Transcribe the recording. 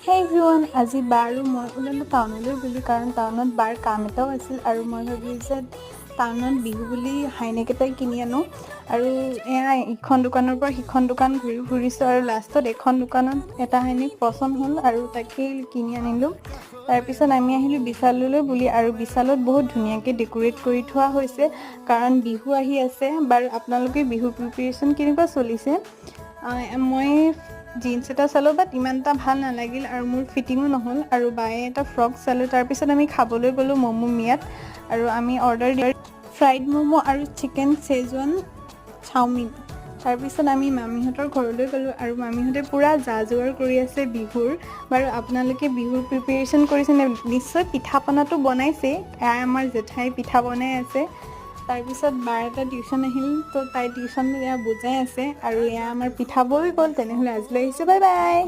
হে এভৰিৱান, আজি বা আৰু মই ওলালোঁ টাউনলৈ বুলি, কাৰণ টাউনত বাৰ কাম এটাও আছিল আৰু মই ভাবিলোঁ যে টাউনত বিহু বুলি হাইনেক এটাই কিনি আনো। আৰু এয়া ইখন দোকানৰ পৰা সিখন দোকান ঘূৰি ফুৰিছোঁ আৰু লাষ্টত এখন দোকানত এটা হাইনেক পচন্দ হ'ল আৰু তাকেই কিনি আনিলোঁ। তাৰপিছত আমি আহিলোঁ বিশাললৈ বুলি আৰু বিশালত বহুত ধুনীয়াকৈ ডেক'ৰেট কৰি থোৱা হৈছে, কাৰণ বিহু আহি আছে। বাৰু, আপোনালোকে বিহু প্ৰিপেৰেশ্যন কেনেকুৱা চলিছে? মই জিন্স এটা চালোঁ, বাট ইমান এটা ভাল নালাগিল আৰু মোৰ ফিটিঙো নহ'ল। আৰু বায়ে এটা ফ্ৰক চালোঁ। তাৰপিছত আমি খাবলৈ গ'লোঁ ম'ম' মিয়াত আৰু আমি অৰ্ডাৰ দিয়া ফ্ৰাইড ম'ম' আৰু চিকেন চেজৱান চাওমিন। তাৰপিছত আমি মামীহঁতৰ ঘৰলৈ গ'লোঁ আৰু মামীহঁতে পূৰা যা যোগাৰ কৰি আছে বিহুৰ। বাৰু, আপোনালোকে বিহুৰ প্ৰিপেৰেশ্যন কৰিছেনে? নিশ্চয় পিঠা পনাটো বনাইছে। এয়া আমাৰ জেঠাই পিঠা বনাই আছে। তাৰপিছত বাৰ এটা টিউশ্যন আহিল, তো তাই টিউশ্যন এয়া বুজাই আছে আৰু এয়া আমাৰ পিঠা বৈ গ'ল। তেনেহ'লে আজিলৈ আহিছোঁ, বাই বাই।